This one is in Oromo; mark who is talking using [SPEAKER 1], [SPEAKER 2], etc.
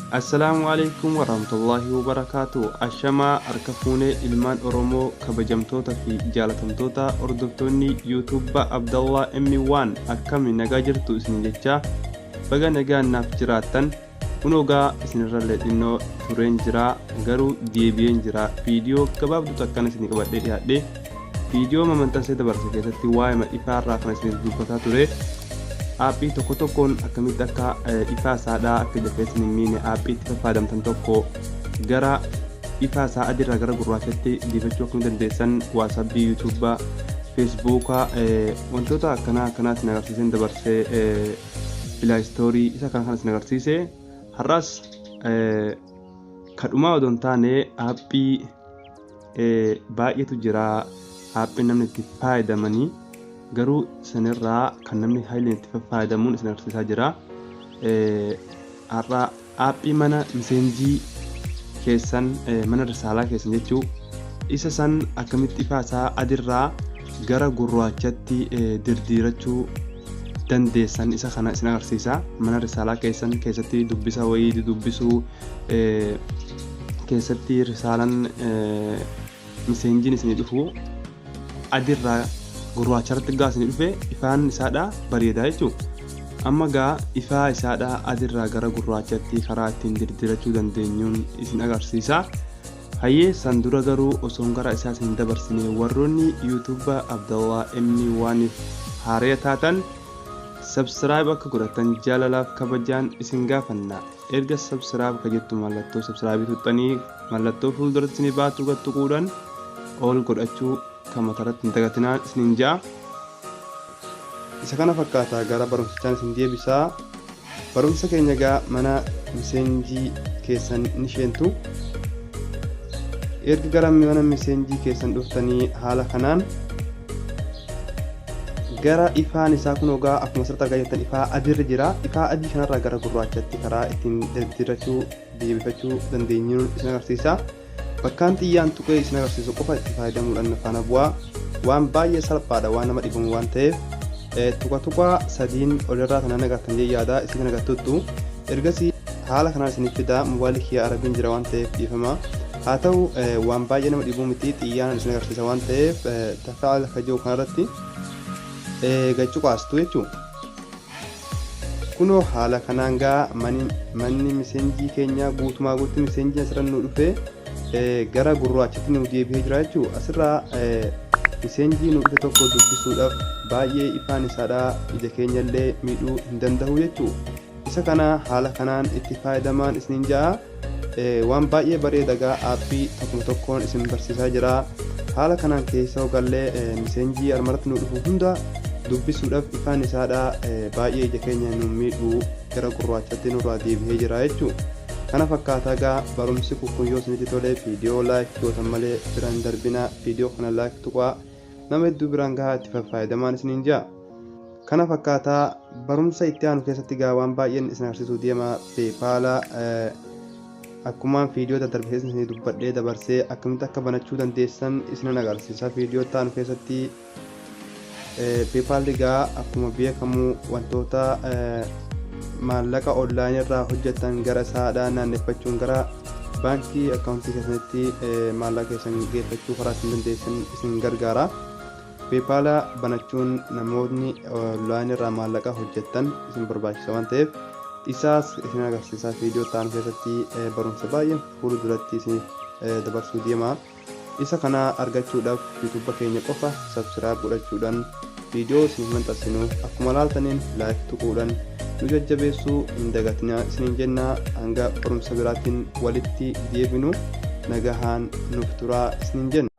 [SPEAKER 1] Assalaamu Aleykum Warahmatullaahi Wabarakaatuh Ashamaa harka fuune ilmaan Oromoo kabajamtoota fi jaalatamtoota hordoftoonni YouTube Abdallah M1 akkami nagaa jirtu isin jechaa baga nagaan naaf jiraattan kunoo gaa isinirrallee xinnoo tureen jira garuu deebi'een jira viidiyoo gabaabduu takkan isin qabadhee dhiyaadhe viidiyoo mamanxansee dabarse keessatti waa'ee ifaarraa kan isiniif dubbataa ture Aappii tokko tokkoon akkamitti akka ifaa isaadhaa akka ija keessan hin miine aappii itti fayyadamtan tokko gara ifaa isaa adiirraa gara gurraachatti deebifachuu akkamitti dandeessan waasaappii, yuutuubbaa, feesbuukaa wantoota akkanaa akkanaa isin agarsiiseen dabarsee pilaayistoorii isa kana kan isin agarsiise har'as kadhumaa odoo hin taane aappii baay'eetu jira aappiin namni itti fayyadamanii garuu sanirraa kan namni hayileen itti fayyadamuun isin agarsiisaa jira. Har'a aappii mana miseenjii keessan mana risaalaa keessan jechuu isa san akkamitti ifaa isaa adirraa gara gurraachatti dirdiirachuu dandeessan isa kana isin agarsiisa. Mana risaalaa keessan keessatti dubbisa wayii dubbisuu keessatti risaalaan miseenjiin isinii dhufu adirraa gurraacharratti gaa isinii dhufe ifaan isaadha bareedaa jechuudha. Amma gaa ifaa isaadha adirraa gara gurraachatti karaa ittiin dirdirachuu dandeenyuun isin agarsiisa. Hayyee san dura garuu osoon gara isaa isin dabarsine warroonni YouTube Abdallah M1 haaraya taatan subscribe akka godhatan jaalalaaf kabajaan isin gaafanna. Erga subscribe ka jettu mallattoo subscribe tuqxanii mallattoo fuulduratti isinii baatu gad tuquudhaan all godhachuu kan matarratti hin dagatinaa isiniin ja'a. Isa kana fakkaata gara barumsichaan isin deebisaa. Barumsa keenya gaa mana miseenjii keessan ni sheentu. Erga gara mana miseenjii keessan dhuftanii haala kanaan gara ifaan isaa kun ogaa akkuma asirratti argaa jirtan ifaa adiirra jira. Ifaa adii kanarraa gara gurraachatti karaa ittiin diddiirrachuu deebifachuu dandeenyuun isin agarsiisa. Bakkaan xiyyaan tuqee isin agarsiisu qofa itti fayyadamuudhaan faana bu'aa. Waan baay'ee salphaadha waan nama dhibamu waan ta'eef tuqa tuqaa sadiin olirraa tanan agartan jee yaada isin kan agartuttu. Ergasii haala kanaan isiniif fida mobaayilii kiyya arabiin jira waan ta'eef dhiifama. Haa ta'u waan baay'ee nama dhibuu miti xiyyaan isin agarsiisa waan ta'eef tafaala ka jiru kanarratti gachu qaastu jechuudha. Kunoo haala kanaan gaa manni miseenjii keenyaa guutumaa guutti miseenjiin asirra nu dhufe gara gurraachatti nu deebi'ee jira jechuudha. Asirraa miseenjii nu dhufe tokko dubbisuudhaaf baay'ee ifaan isaadha ija keenyallee miidhuu hin danda'u jechuudha. Isa kana haala kanaan itti fayyadamaan isiniin ja'a. Waan baay'ee bareeda gaa aappii tokkuma tokkoon isin barsiisaa jira. Haala kanaan keessa gallee miseenjii armarratti nu dhufu hunda dubbisuudhaaf ifaan isaadha baay'ee ija keenya nu miidhu gara gurraachatti nurraa deebi'ee jira jechuudha. Kana fakkaataa gaa barumsi kun yoo isinitti tole viidiyoo like gootan malee bira hin darbina viidiyoo kana like tuqaa nama hedduu biraan gahaa itti fayyadamaan isiniin ja'a. Kana fakkaataa barumsa itti aanu keessatti gaa waan baay'een isin agarsiisuu deema peepaala akkumaan viidiyoo daddarbe keessa isinii dubbadhee dabarsee akkamitti akka banachuu dandeessan isinan agarsiisa viidiyoo itti aanu keessatti peepaalli gaa akkuma beekamu wantoota maallaqa onlaayinii irraa hojjetan gara isaadhaa naanneffachuun gara baankii akkaawuntii keessanitti maallaqa keessan geeffachuu karaa isin dandeessan isin gargaara. Peepaala banachuun namootni onlaayinii irraa maallaqa hojjettan isin barbaachisa waan ta'eef isaas isin agarsiisa viidiyoo ta'an keessatti barumsa baay'ee fuula duratti isiniif dabarsuu deema. Isa kana argachuudhaaf yuutuuba keenya qofa sabsiraayib godhachuudhaan viidiyoo isiniif maxxansinu akkuma laaltaniin like tuquudhaan nu jajjabeessuu hin dagatinaa isiniin jenna hanga barumsa biraatiin walitti deebinu nagahaan nuuf turaa isiniin jenna.